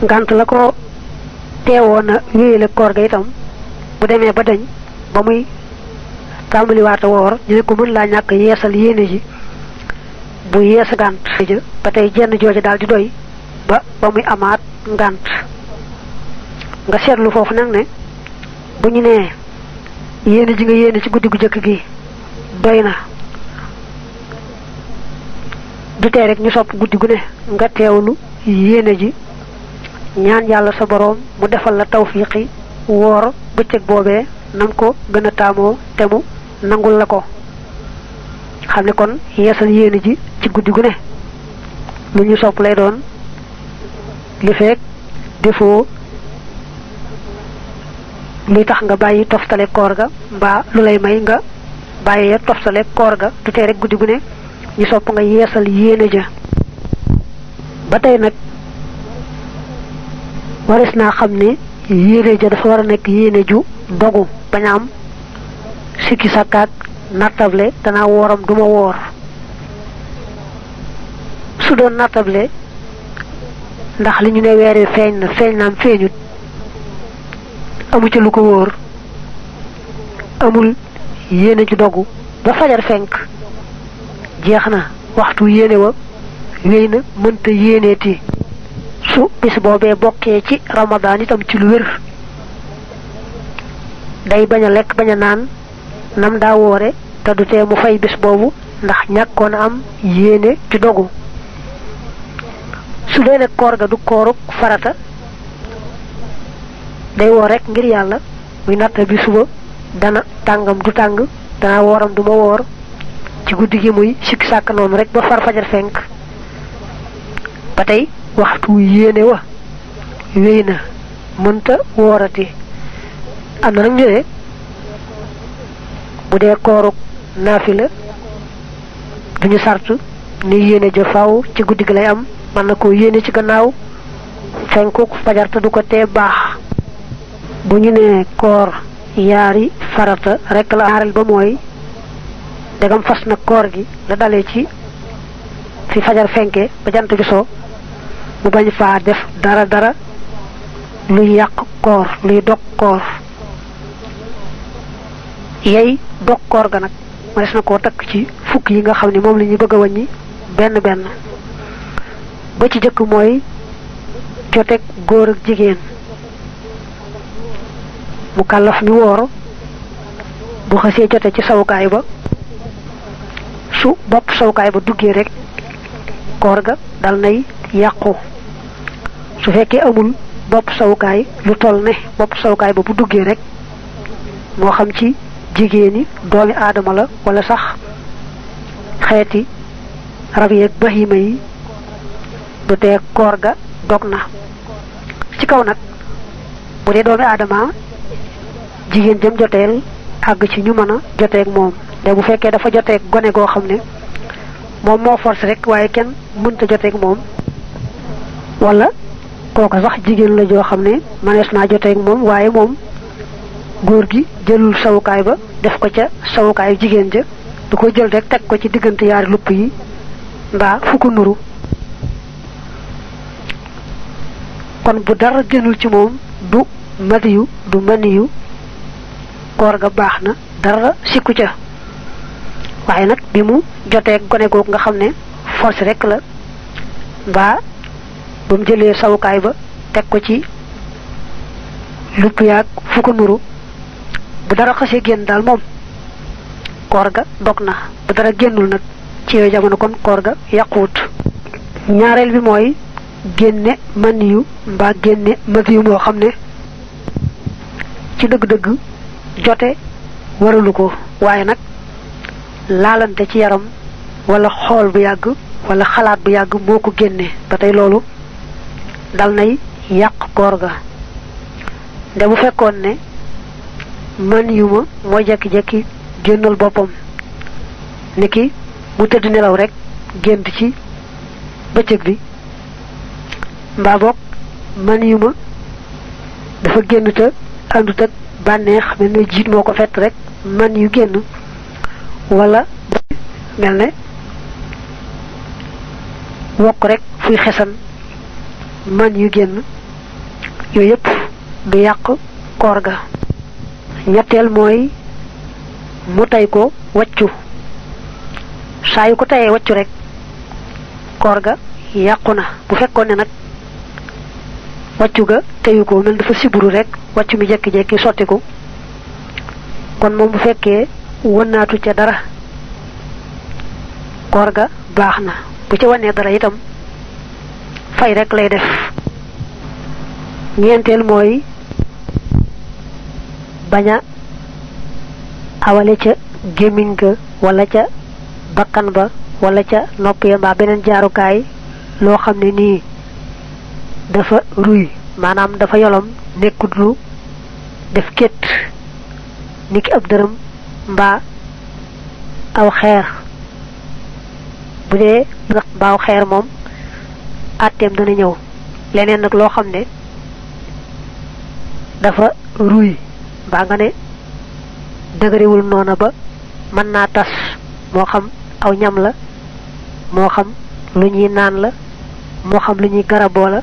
ngant la ko teewoon a wéyale koor ga itam bu demee ba dañ ba muy tàmbali waata woor ñu ne ko mën laa ñàkk yeesal yéene ji bu yeesa ngant ba tey jenn jooju daal di doy ba muy amaat ngant nga seetlu foofu nag ne bu ñu nee yéene ji nga yéene ci guddi gu jëkk gi doy na du tee rek ñu sopp guddi gu ne nga teewlu yéene ji ñaan yàlla sa boroom mu defal la tawfiqi woor bëccëg boobee nam ko gën a taamoo te mu nangul la ko xam ne kon yeesal yéene ji ci guddi gu ne lu ñu sopp lay doon li fekk defoo luy tax nga bàyyi toftale koor ga mbaa lu lay may nga bàyyee toftale koor ga du tee rek guddi gu ne ñu sopp nga yeesal yéene ja ba tey nag waris naa xam ne yéene ja dafa war a nekk yéene ju dogu bañ a am sikki sàkkaak nattable danaa wooram duma woor su doon nattable ndax li ñu ne weeri feeñ na feeñ naam feeñut amu ci lu ko wóor amul yéene ju dogu ba fajar fenk jeex na waxtu yéene wa wéy na mënta yéeneeti su bis boobee bokkee ci ramadaan itam ci lu wér day bañ a lekk bañ a naan nam daa woore te du tee mu fay bis boobu ndax ñàkkoon a am yéene ju dogu su dee nag koor ga du kooruk farata day woor rek ngir yàlla muy natta bi suba dana tàngam du tàng dana wooram du ma woor ci guddi gi muy sikki sàkk noonu rek ba far fajar fenk ba tey waxtu yéene wa wéy na mënta woorati am na nag ñu ne bu dee kooruk naafila duñu sart ni yéene ja faaw ci guddi gi lay am mën na ko yéene ci gannaaw fenkuk fajar te du ko tee baax bu ñu nee koor yaari farata rek la ñaareel ba mooy dagam fas na koor gi la dalee ci fi fajar fenke ba jant bi so mu bañ faa def dara luy yàq koor luy dog koor yey dog koor ga nag ma des na koo takk ci fukk yi nga xam ne moom la ñuy bëgg a wàññi benn ba ci jëkk mooy joteeg góor ak jigéen mu kàllaf mi woor bu xasee jote ci sawukaay ba su bopp sawukaay ba duggee rek koor ga dal nay yàqu su fekkee amul bopp sawukaay lu toll ne bopp sawukaay ba bu duggee rek moo xam ci jigéeni doomi aadama la wala sax xeeti rab yeeg bahima yi du tee koor ga dog na ci kaw nag bu dee doomi aadama jigéen jëm joteel àgg ci ñu mën a joteeg moom de bu fekkee dafa joteeg gone goo xam ne moom moo force rek waaye kenn mënta joteeg moom wala kooka sax jigéen la joo xam ne mënees naa joteeg moom waaye moom góor gi jëlul sawukaay ba def ko ca sawukaayu jigéen ja du ko jël rek teg ko ci diggante yaari lupp yi mbaa fu ko nuru kon bu dara génnul ci moom du madiyu du maniyu koor ga baax na dara sikku ca waaye nag bi mu jotee gone googu nga xam ne force rek la mbaa ba mu jëlee sawukaay ba teg ko ci lupp yaag fu ko nuru bu dara xasee génn daal moom koor ga dog na bu dara génnul nag ci yooyu jamono kon koor ga yàquwut ñaareel bi mooy génne maniyu mbaa génne madiyu moo xam ne ci dëgg-dëgg jote waralu ko waaye nag laalante ci yaram wala xool bu yàgg wala xalaat bu yàgg moo ko génne ba tey loolu dal nay yàq koor ga nde bu fekkoon ne man yu ma moo jekki-jekki génnal boppam niki mu tëdd nelaw rek gént ci bëccëg bi mbaa boog man yu ma dafa génn te àndut ak bànneex mel ne jiit moo ko fett rek man yu génn wala mel ne wokk rek fuy xesan man yu génn yooyu yëpp du yàq koor ga. ñetteel mooy mu tey ko waccu saa yu ko teyee waccu rek koor ga yàqu na. bu fekkoon ne nag waccu ga teyu ko mel dafa siburu rek waccu mi jekki-jekki sottiku kon moom bu fekkee wënnaatu ca dara koor ga baax na. bu ca wanee dara itam fay rek lay def. ñeenteel mooy bañ a awale ca gémmiñ ga wala ca bakkan ba wala ca nopp ya mbaa beneen jaarukaay loo xam ne nii dafa ruy maanaam dafa yolom nekkut lu def két ni ki ab dërëm mbaa aw xeer. bu dee mbaa aw xeer moom àtteem dana ñëw. leneen nag loo xam ne dafa ruy mbaa nga ne dëgëriwul noona ba mën naa tas moo xam aw ñam la moo xam lu ñuy naan la moo xam lu ñuy garaboo la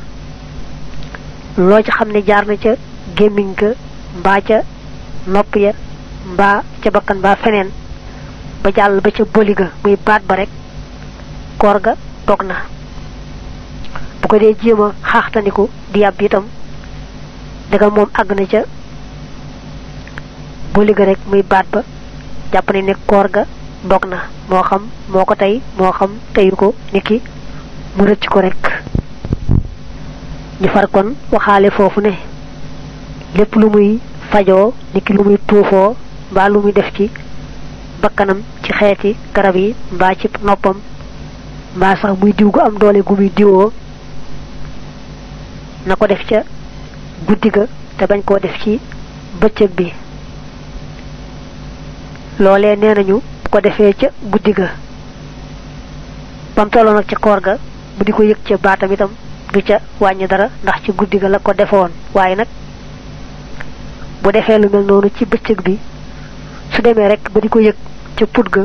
loo ci xam ne jaar na ca gémmiñ ga mbaa ca nopp ya mbaa ca bakkan mbaa feneen ba jàll ba ca boli ga muy baat ba rek koor ga dog na. bu ko dee jéem a xaaxtaniku di yàbb itam dëggal moom àgg na ca boli ga rek muy baat ba jàpp ne koor ga dog na moo xam moo ko tey moo xam teyu ko niki mu rëcc ko rek. ñu far kon waxaale foofu ne lépp lu muy fajoo niki lu muy tuufoo mbaa lu muy def ci bakkanam ci xeeti garab yi mbaa ci noppam mbaa sax muy diw gu am doole gu muy diwoo na ko def ca guddi ga te bañ koo def ci bëccëg bi. loolee nee nañu bu ko defee ca guddi ga bam tolloo nag ca koor ga bu di ko yëg ca baatam itam du ca wàññi dara ndax ci guddi ga la ko defoon. waaye nag bu defee lu mel noonu ci bëccëg bi su demee rek ba di ko yëg ca put ga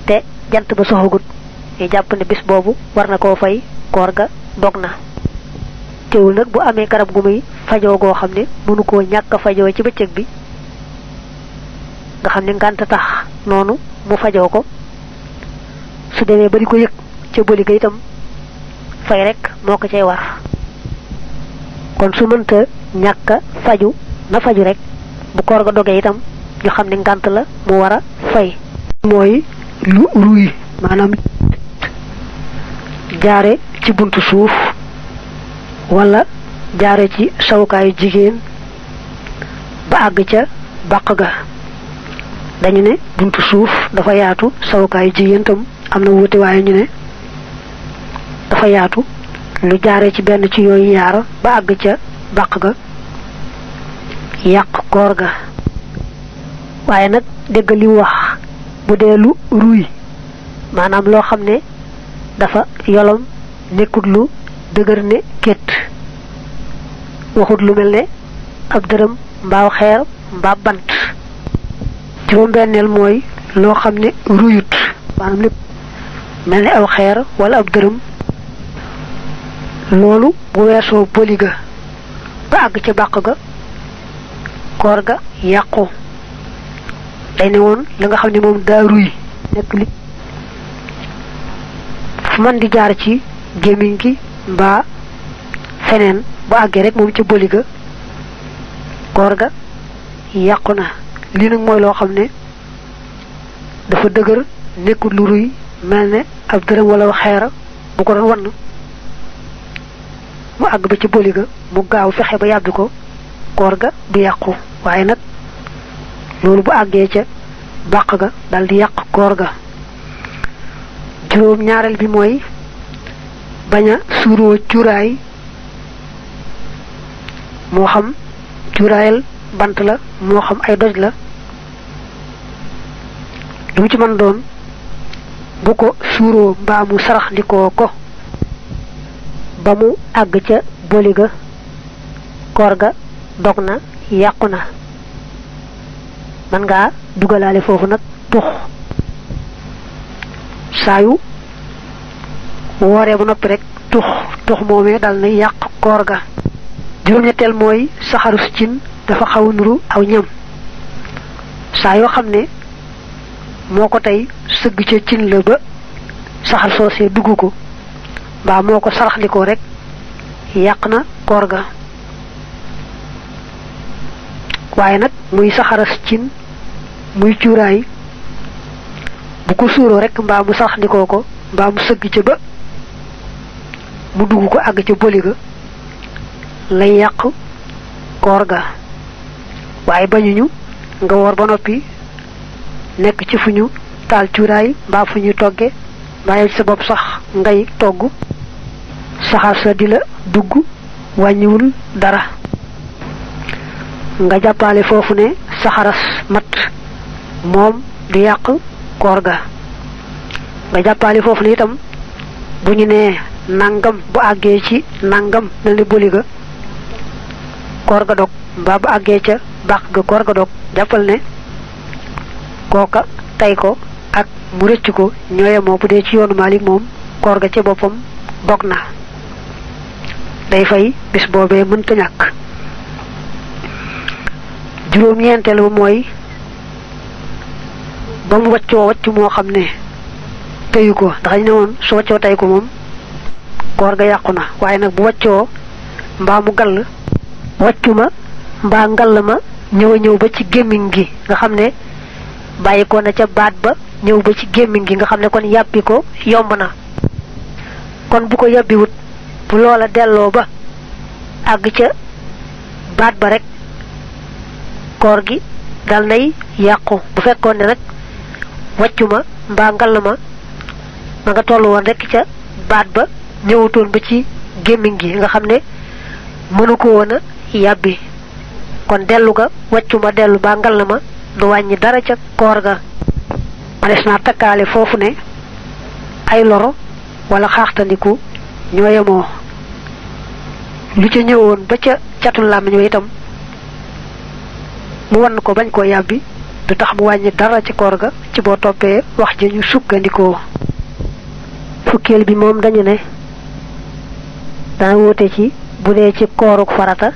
te jant ba soxagut ñu jàpp ne bis boobu war na koo fay koor ga dog na. teewul nag bu amee garab gu muy fajoo goo xam ne mënu koo ñàkk a fajoo ci bëccëg bi nga xam ne ngànt tax noonu mu fajoo ko su demee ba di ko yëg ca bëli ga itam fay rek moo ko cay war. kon su mënta ñàkk a faju na faju rek bu koor ga dogee itam ñu xam ne ngànt la mu war a fay. mooy lu ruy maanaam jaare ci buntu suuf wala jaare ci sawukaayu jigéen ba àgg ca bàq ga. dañu ne buntu suuf dafa yaatu sawukaayu jigéen tam am na wuute waaye ñu ne dafa yaatu lu jaare ci benn ci yooyu yaar ba àgg ca bàq ga yàq koor ga. waaye nag dégg li wax bu dee lu ruy maanaam loo xam ne dafa yolom nekkut lu dëgër ne két waxut lu mel ne ab dërëm mbaaw xeer mbaa bant. juróom-benneel mooy loo xam ne ruyut maanaam lépp mel ne aw xeer wala ab dërëm loolu bu weesoo boli ga ba àgg ca bàq ga koor ga yàqu. day ne woon la nga xam ne moom daa ruy nekk li fu man di jaar ci gémmiñ gi mbaa feneen ba àggee rek moom ca boli ga koor ga yàqu na. lii nag mooy loo xam ne dafa dëgër nekkul lu ruy mel ne ab dërëm wala xeera bu ko doon wann mu àgg ba ci boli ga mu gaaw fexe ba yàbbi ko koor ga du yàqu. waaye nag loolu bu àggee ca bàq ga dal di yàq koor ga. juróom ñaareel bi mooy bañ a suuroo cuuraay moo xam cuuraayal bant la moo xam ay doj la lu mu ci mën doon bu ko suuroo mbaa mu sarax ndikoo ko ba mu àgg ca boli ga koor ga dog na yàqu na. man ngaa dugalaale foofu nag tux saa yu wooree ba noppi rek tux moomee dal na yàq koor ga. juróom-ñetteel mooy saxarus cin dafa xaw nuru aw ñam saa yoo xam ne moo ko tey sëgg ca cin la ba saxar soosee dugg ko mbaa moo ko saraxndikoo rek yàq na koor ga waaye nag muy saxaras cin muy cuuraay bu ko suuroo rek mbaa mu saraxndikoo ko mbaa mu sëgg ca ba mu dugg ko àgg ca boli ga lay yàq koor ga waaye bañuñu nga woor ba noppi nekk ci fu ñu taal cuuraay mbaa fu ñuy togge mbaa yow ci sa bopp sax ngay togg saxaar sa di la dugg wàññiwul dara nga jàppale foofu ne saxaras mat moom du yàq koor ga nga jàppale foofu ne itam bu ñu nee nangam bu àggee ci nangam mel ni boli ga koor ga dog mbaa bu àggee ca bàq ga koor ga dog jàppal ne kooka tey ko ak mu rëcc ko ñooyemoo bu dee ci yoonu Maalik moom koor ga ca boppam dog na day fay bis boobee mënta ñàkk juróom-ñeenteel ba mooy ba mu waccoo wacc moo xam ne teyu ko ndax ñu ne woon su waccoo tey ko moom koor ga yàqu na waaye nag bu waccoo mbaa mu gall waccu ma mbaa ngall ma ñëw ba ci gémmiñ gi nga xam ne bàyyi ko na ca baat ba ñëw ba ci gémmiñ gi nga xam ne kon yàbbi ko yomb na kon bu ko yàbbiwut bu loola delloo ba àgg ca baat ba rek koor gi dal nay yàqu bu fekkoon ne nag waccu ma mbaa ngall ma nga tollu woon rek ca baat ba ñëwutoon ba ci gémmiñ gi nga xam ne mënu ko woon a yàbbi kon dellu ga waccu ma dellu mbaa ngall ma du wàññi dara ca koor ga ma des naa takkaale foofu ne ay loro wala xaaxtandiku ñoo yemoo lu ca ñëwoon ba ca catul làmmiñ wa itam mu wan ko bañ koo yàbbi du tax mu wàññi dara ci koor ga ci boo toppee wax ji ñu sukkandikoo fukkeel bi moom dañu ne dana wóote ci bu dee ci kooruk farata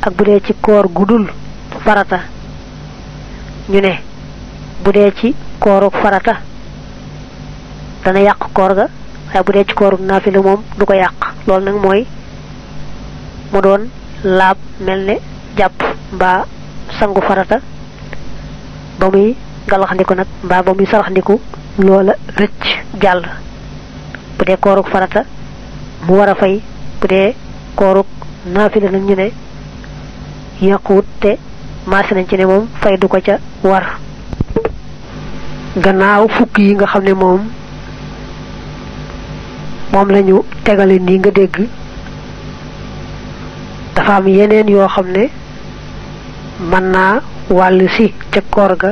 ak bu dee ci koor gudul farata ñu ne bu dee ci kooruk farata dana yàq koor ga waaye bu dee ci kooruk naafila moom du ko yàq loolu nag mooy mu doon laab mel ne jàpp mbaa sangu farata ba muy galaxndiku nag mbaa ba muy saraxndiku loola rëcc jàll bu dee kooruk farata mu war a fay bu dee kooruk naafila nag ñu ne yàquwut te maase nañ ci ne moom fay du ko ca war gannaaw fukk yi nga xam ne moom lañu tegale nii nga dégg dafa am yeneen yoo xam ne mën naa wàll si ca koor ga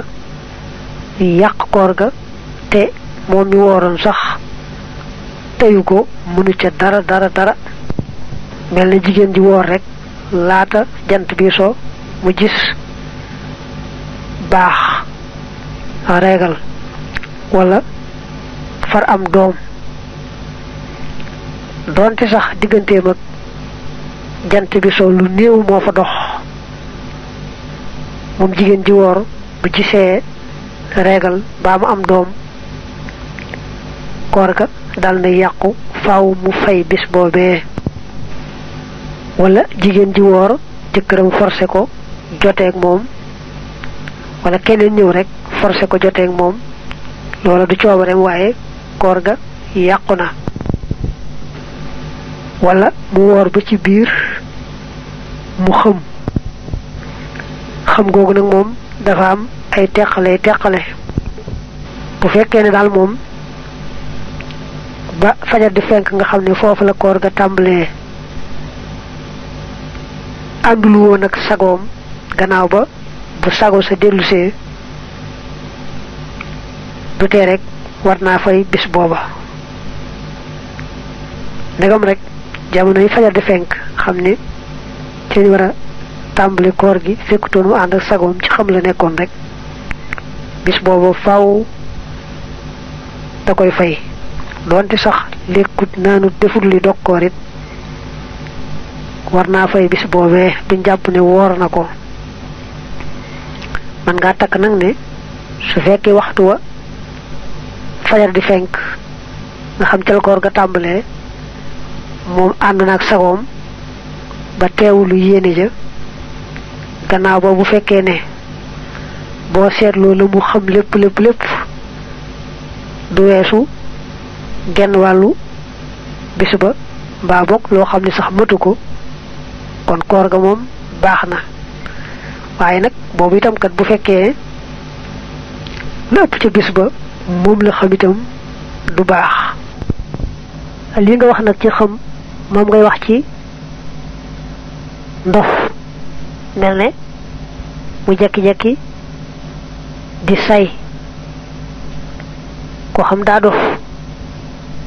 yàq koor ga te moom mi wooroon sax teyu ko mënu ca dara mel na jigéen ji woor rek laata jant bi so mu gis baax reegal wala far am doom doonte sax digganteem ak jant bi so lu néew moo fa dox moom jigéen ji woor bu gisee reegal baa mu am doom koor ga dal na yàqu faaw mu fay bis boobee wala jigéen ji woor jëkkëram forcé ko joteeg moom wala keneen ñëw rek forcé ko joteeg moom loola du coobareem waaye koor ga yàqu na wala mu woor ba ci biir mu xam googu nag moom dafa am ay teqale bu fekkee ne daal moom ba fajar di fenk nga xam ne foofu la koor ga tàmbalee àndulu woon ak sagoom gannaaw ba bu sago sa dellusee du tee rek war naa fay bis booba ndegam rek jamono yi fajar di fenk xam ne ci ñu war a tàmbali koor gi fekkutoon mu ànd ak sagoom ci xam la nekkoon rek bis booba faaw da koy fay doonte sax lekkut naanut defut li dog koor it war naa fay bis boobee duñ jàpp ne woor na ko. man ngaa takk nag ne su fekkee waxtu wa fajar di fenk nga xam ca la koor ga tàmbalee moom ànd na ak sagoom ba teewulu yéene ja gannaaw ba bu fekkee ne boo seetloo la mu xam lépp du weesu genn wàllu bis ba mbaa bokk loo xam ne sax matu ko kon koor ga moom baax na. waaye nag boobu itam kat bu fekkee la ëpp ca bis ba moom la xam itam du baax. li nga wax nag ci xam moom ngay wax ci ndof mel ne mu jekki-jekki di say ko xam daa dof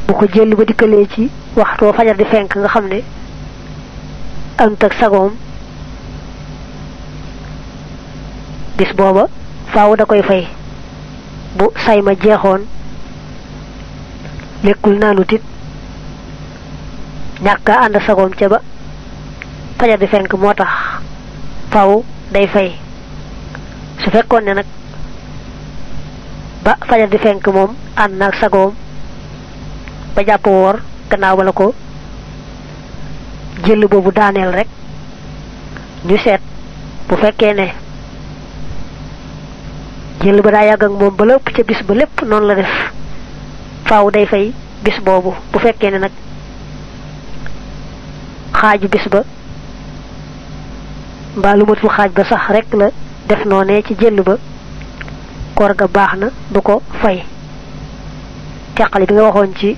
bu ko jël ba dikkalee ci waxtoo fajar di fenk nga xam ne ant ak sagoom bis booba faaw da koy fay bu say ma jeexoon lekkul naanut it ñàkk a ànd sagoom ca ba fajar di fenk moo tax faaw day fay. su fekkoon ne nag ba fajar di fenk moom ànd naag sagoom ba jàpp woor gannaaw ba la ko jël boobu daaneel rek ñu seet bu fekkee ne jël ba daa yàgg ak moom ba lépp ca bis ba lépp noonu la def faaw day fay bis boobu. bu fekkee ne nag xaaju bis ba mbaa lu matul xaaj ba sax rek la def noonee ci jël ba koor ga baax na du ko fay. teqali bi nga waxoon ci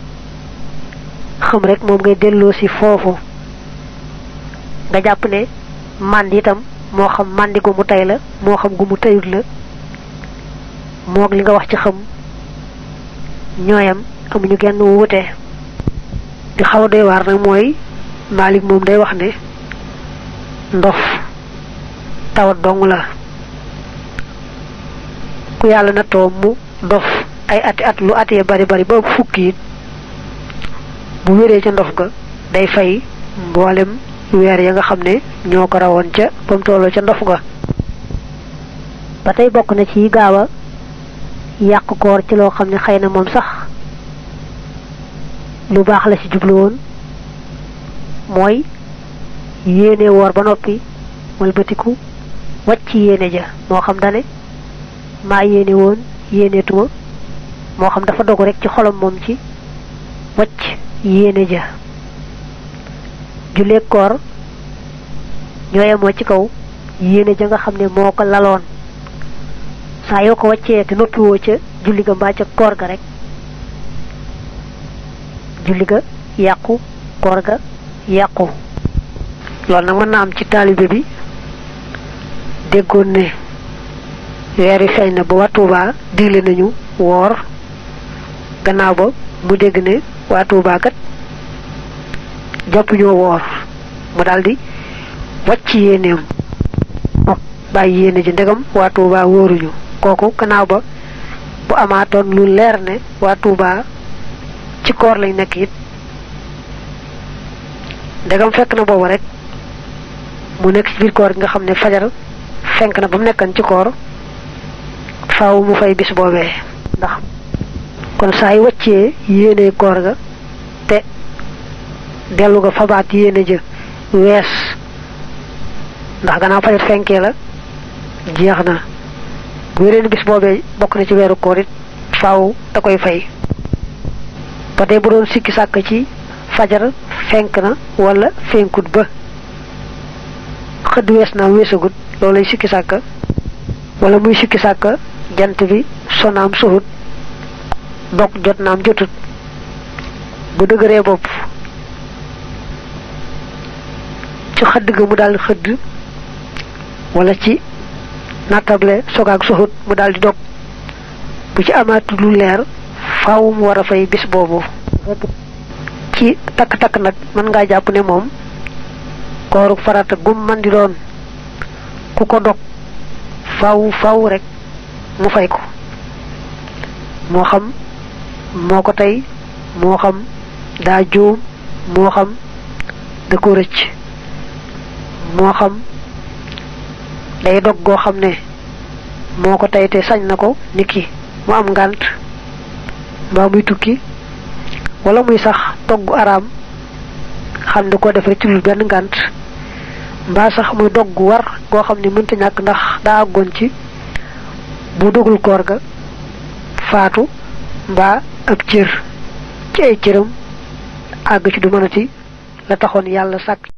xam rek moom ngay delloo si foofu nga jàpp ne màndi itam moo xam màndi gu mu tey la moo xam gu mu teyut la moog li nga wax ci xam ñooyam amuñu genn wuute. di xaw a doy waar nag mooy Maalik moom day wax ne ndof tawat dong la. ku yàlla nattoo mu dof ay ati at lu atee bari ba fukki it bu wéree ca ndof ga day fay mboolem weer ya nga xam ne ñoo ko rawoon ca ba mu tolloo ca ndof ga. ba tey bokk na ci gaaw a yàq koor ci loo xam ne xëy na moom sax lu baax la ci jublu woon mooy yéene woor ba noppi walbatiku wàcc yéene ja moo xam dane maa yéene woon yéeneetuma moo xam dafa dogu rek ci xolam moom ci wàcc yéene ja. julleek koor ñoo yemoo ci kaw yéene ja nga xam ne moo ko laloon saa yoo ko wàccee te noppiwoo ca julli ga mbaa ca koor ga rek julli ga yàqu koor ga yàqu. loolu nag mën na am ci taalibe bi déggoon ne weer wi feeñ na ba waa Tuubaa digle nañu woor gannaaw ba mu dégg ne waa Tuubaa kat jàpp ñoo woor mu daldi wàcc yéeneem bàyyi yéene ji ndegam waa Tuubaa wóoruñu. kooku gannaaw ba bu amaatoon lu leer ne waa Tuubaa ci koor lañ nekk it ndegam fekk na boobu rek mu nekk ci biir koor gi nga xam ne fajar fenk na ba mu nekkan ci koor faaw mu fay bis boobee. ndax kon saa yu wàccee yéene koor ga te dellu ga fabaat yéene ja wees ndax gannaaw fajar fenkee la jeex na bu yeneen bis boobee bokk na ci weeru koor it faaw da koy fay. ba tey bu doon sikki sàkk ci fajar fenk na wala fenkut ba xëdd wees naa weesagut loolu lay sikki sàkk wala muy sikki sàkk jant bi sonaam soxut dog jot naam jotut bu dëgëree bopp ci xëdd ga mu daal xëdd wala ci nattable sogaak soxut mu daal di dog bu ci amaatu lu leer faaw mu war a fay bis boobu. ci takk-takk nag mën ngaa jàpp ne moom kooru farata gum man di doon ku ko dog faaw rek mu fay ko moo xam moo ko tey moo xam daa juum moo xam da ko rëcc moo xam day dog goo xam ne moo ko tey te sañ na ko niki mu am ngànt mbaa muy tukki wala muy sax togg araam xam ne ko def rek ci lu benn ngànt mbaa sax muy dogg war goo xam ne mënta ñàkk ndax daa àggoon ci bu dogul koor ga faatu mbaa ab cër ci ay cëram àgg ci du mënati la taxoon yàlla sàkk